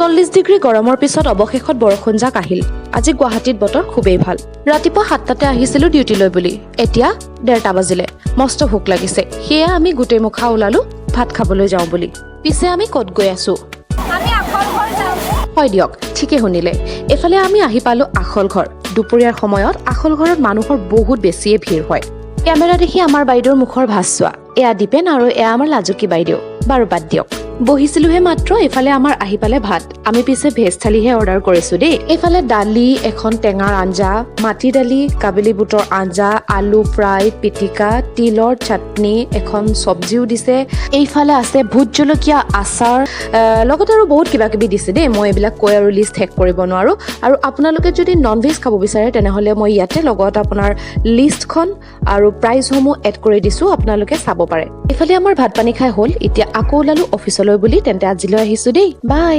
40 degree গৰমৰ পিছত অৱশেষত বৰষুণজাক আহিল। আজি গুৱাহাটীত বতৰ খুবেই ভাল। ৰাতিপুৱা 7টাতে আহিছিলো ডিউটিলৈ বুলি। এতিয়া 1:30 বাজিলে। মস্ত ভোক লাগিছে। সেয়া আমি গোটেই মুখা ওলালো ভাত খাবলৈ যাওঁ বুলি। পিছে আমি ক'ত গৈ আছো? আমি আখল ঘৰ যাম। হয় দিয়ক, ঠিকে শুনিলে। এইফালে আমি আহি পালো আখল ঘৰ। দুপৰীয়াৰ সময়ত আখল ঘৰত মানুহৰ বহুত বেছিয়ে ভিৰ হয়। কেমেৰা দেখি আমাৰ বাইদেউৰ মুখৰ ভাজ চোৱা। এয়া দীপেন আৰু এয়া আমাৰ লাজুকী বাইদেউ। বাৰু, বাদ দিয়ক। বহিছিলোহে মাত্ৰ, এইফালে আমাৰ আহি পালে ভাত। আমি পিছে ভেজ থালিহে অৰ্ডাৰ কৰিছো দেই। এইফালে দালি, এখন টেঙাৰ আঞ্জা, মাটি দালি, কাবেলি বুটৰ আঞ্জা, আলু ফ্ৰাই, পিটিকা, তিলৰ চাটনি, এখন চব্জিও দিছে। এইফালে আছে ভোট জলকীয়া আচাৰ, লগতে আৰু বহুত কিবা কিবি দিছে দেই। মই এইবিলাক কৈ আৰু লিষ্ট শেষ কৰিব নোৱাৰোঁ। আৰু আপোনালোকে যদি নন ভেজ খাব বিচাৰে, তেনেহ'লে মই ইয়াতে লগত আপোনাৰ লিষ্টখন আৰু প্ৰাইচসমূহ এড কৰি দিছোঁ, আপোনালোকে চাব পাৰে। এইফালে আমাৰ ভাত পানী খাই হ'ল। এতিয়া আকৌ ওলালো অফিচলৈ বুলি। তেন্তে আজিলৈ আহিছোঁ দেই, বাই।